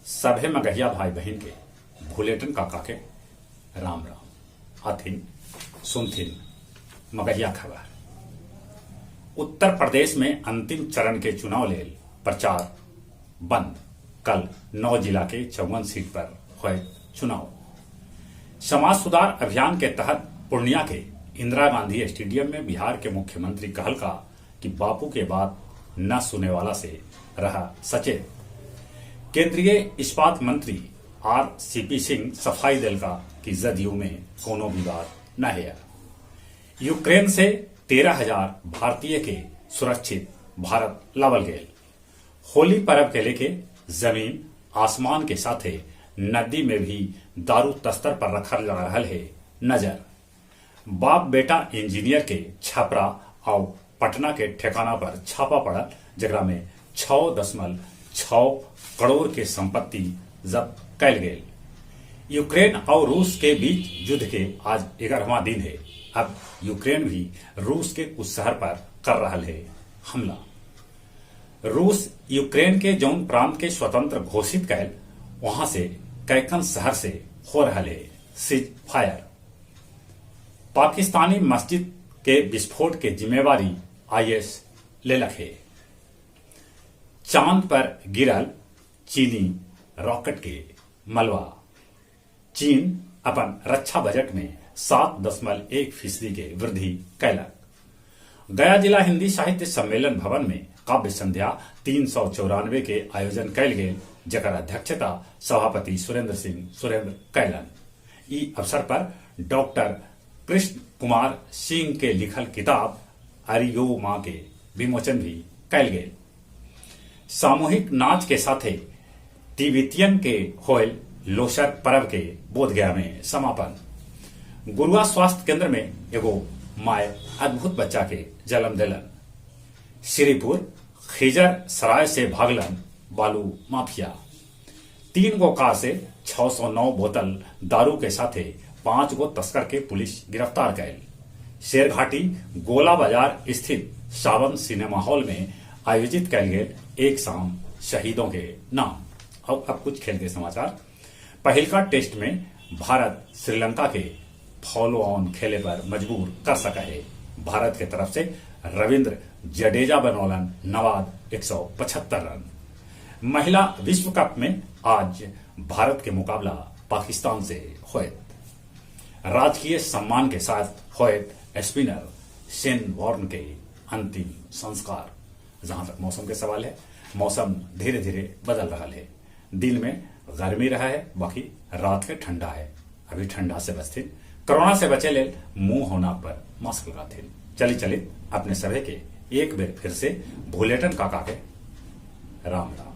सभे मगहिया भाई बहिन के भुलेटन काका के राम राम। आथिन सुनथिन मगहिया खबर। उत्तर प्रदेश में अंतिम चरण के चुनाव लेल प्रचार बंद। कल 9 जिला के 54 सीट पर होयत चुनाव। समाज सुधार अभियान के तहत पूर्णिया के इंदिरा गांधी स्टेडियम में बिहार के मुख्यमंत्री कहलका कि बापू के बात न सुने वाला से रह सचेत। केंद्रीय इस्पात मंत्री आर.सी.पी. सिंह सफाई देलका कि जदयू में कोनो विवाद न है। यूक्रेन से 13,000 भारतीय के सुरक्षित भारत लावल गेल। होली पर्व के लेके जमीन आसमान के साथे नदी में भी दारू तस्कर पर रखल जा रहल है नजर। बाप बेटा इंजीनियर के छपरा आउ पटना के ठिकाना पर छापा पड़ल, जेकरा में 6.6 करोड़ के संपत्ति जब्त कैल गेल। यूक्रेन और रूस के बीच युद्ध के आज 11वां दिन है। अब यूक्रेन भी रूस के कुछ शहर पर कर रहा है हमला। रूस यूक्रेन के जौन प्रांत के स्वतंत्र घोषित कैल, वहां से कैकन शहर से हो रहा है सीज फायर। पाकिस्तानी मस्जिद के विस्फोट के जिम्मेवारी IS लेलक है। चांद पर गिरल चीनी रॉकेट के मलबा। चीन अपन रक्षा बजट में 7.1% के वृद्धि कैलक। गया जिला हिंदी साहित्य सम्मेलन भवन में काव्य संध्या 394 के आयोजन कैल गेल, जकर अध्यक्षता सभापति सुरेंद्र सिंह सुरेंद्र कैलन। ई अवसर पर डॉक्टर कृष्ण कुमार सिंह के लिखल किताब अरियो माँ के विमोचन भी कैल गेल। सामूहिक नाच के साथे तिब्बतियन के होयल लोसर पर्व के बोधगया में समापन। गुरुआ स्वास्थ्य केंद्र में एगो माय अद्भुत बच्चा के जन्म दिलन। श्रीपुर खिजर सराय से भागलन बालू माफिया। 3 गो कार से 609 बोतल दारू के साथे 5 गो तस्कर के पुलिस गिरफ्तार कैल। शेरघाटी गोला बाजार स्थित सावन सिनेमा हॉल में आयोजित कैल गेल एक शाम शहीदों के नाम। और अब कुछ खेल के समाचार। पहिलका टेस्ट में भारत श्रीलंका के फॉलो ऑन खेले पर मजबूर कर सका है। भारत के तरफ से रविंद्र जडेजा बनौलन नवाद 175 रन। महिला विश्व कप में आज भारत के मुकाबला पाकिस्तान से होयत। राजकीय सम्मान के साथ होयत स्पिनर शेन वॉर्न के अंतिम संस्कार। जहां तक मौसम के सवाल है, मौसम धीरे धीरे बदल रहा है। दिन में गर्मी रहा है, बाकी रात के ठंडा है। अभी ठंडा से बचते, कोरोना से बचे ले मुंह होना पर मास्क लगाते। चली चली अपने सभी के एक बेर फिर से भुलेटन काका के राम राम।